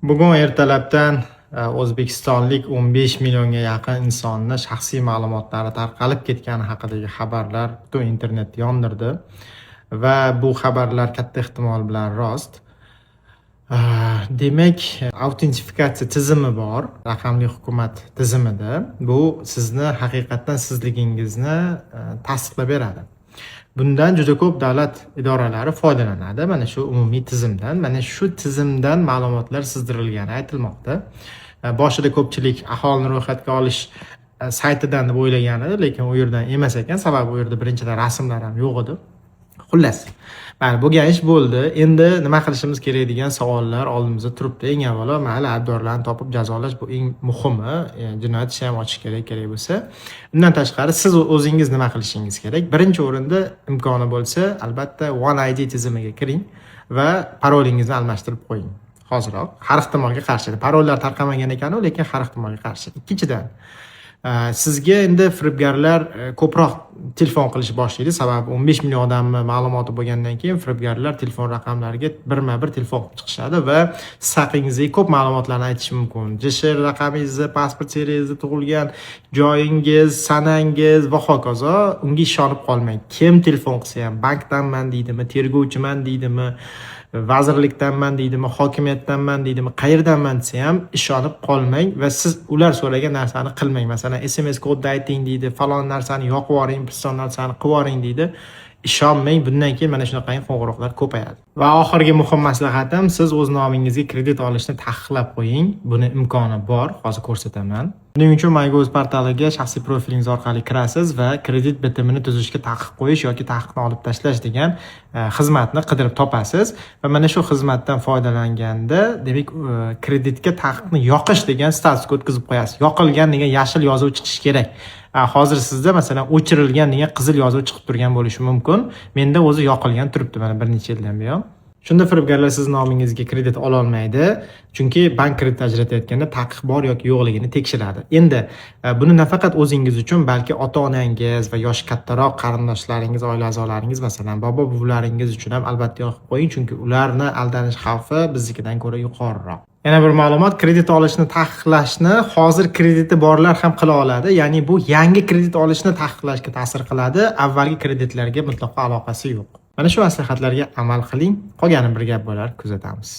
Bugun ertalabdan o'zbekistonlik 15 millionga yaqin insonni shaxsiy ma'lumotlari tarqalib ketgani haqidagi xabarlar butun internetni yondirdi va bu xabarlar katta ehtimol bilan rost. Demak, autentifikatsiya tizimi bor raqamli hukumat tizimida. Bu sizni haqiqatdan sizligingizni tasdiqlab beradi. Bundan juda ko'p davlat idoralari foydalanadi, mana shu umumiy tizimdan. Mana shu tizimdan ma'lumotlar sizdirilgani aytilmoqda. Boshida ko'pchilik aholini ro'yxatga olish saytidan deb o'ylagan edi, lekin u yerdan emas ekan, sababi u yerda birinchidan rasmlar ham yo'q edi. Xullas, mayli, bo'lgan ish bo'ldi. Endi nima qilishimiz kerak degan savollar oldimizda turibdi. Eng avvalo, mayli, aybdorlarni topib jazolash, bu eng muhimi. Jinoyat ishi ham ochish kerak, kerak bo'lsa. Undan tashqari, siz o'zingiz nima qilishingiz kerak? Birinchi o'rinda, imkoni bo'lsa, albatta One ID tizimiga kiring va parolingizni almashtirib qo'ying hoziroq, har ehtimolga qarshi. Parollar tarqamagan ekanu, lekin har ehtimolga qarshi. Ikkinchidan, sizga endi firibgarlar ko'proq telefon qilishni boshlaydi, sababi 15 million odamni ma'lumoti bo'lgandan keyin firibgarlar telefon raqamlariga birma bir telefon qilib chiqishadi va siz haqingizdagi ko'p ma'lumotlarni aytishi mumkin: JSHR raqamingizni, pasport seriyangizni, tug'ilgan joyingiz, sanangiz va hokazo. Unga ishonib qolmang. Kim telefon qilsa ham, bankdanman deydimi, tergovchiman deydimi, vazirlikdanman deydimi, hokimiyatdanman deydimi, qayerdanman desa ham, ishonib qolmang va siz ular so'ragan narsani qilmang. Masalan, SMS kodni ayting deydi, falon narsani yoqib yuboring, piston narsani qilib yuboring deydi. Ishonmang. Bundan keyin mana shunaqangi qo'ng'iroqlar ko'payadi. Va oxirgi muhim maslahatim: siz o'z nomingizga kredit olishni taqiqlab qo'ying. Buni imkoni bor, hozir ko'rsataman. Buning uchun MyGov portaliga shaxsiy profilingiz orqali kirasiz va kredit bitimini tuzishga taqiq qo'yish yoki taqiqni olib tashlash degan xizmatni qidirib topasiz va mana shu xizmatdan foydalanganda, demak, kreditga taqiqni yoqish degan statusga o'tkazib qo'yasiz. Yoqilgan degan yashil yozuv chiqishi kerak. Hozir sizda, masalan, o'chirilgan degan qizil yozuv chiqib turgan bo'lishi mumkin. Menda o'zi yoqilgan turibdi mana bir necha yildan buyon. Shunda firibgarlar siz nomingizga kredit ololmaydi, chunki bank kredit ajratayotganda taqiq bor yoki yo'qligini tekshiradi. Endi buni nafaqat o'zingiz uchun, balki ota onangiz va yoshi kattaroq qarindoshlaringiz, oila a'zolaringiz, masalan, bobo buvalaringiz uchun ham albatta yoqib qo'ying, chunki ularni aldanish xavfi biznikidan ko'ra yuqoriroq. Yana bir ma'lumot: kredit olishni taqiqlashni hozir krediti borlar ham qila oladi, ya'ni bu yangi kredit olishni taqiqlashga ta'sir qiladi, avvalgi kreditlarga mutlaqo aloqasi yo'q. Mana shu maslahatlarga amal qiling, qolgani bir gap bo'lar, kuzatamiz.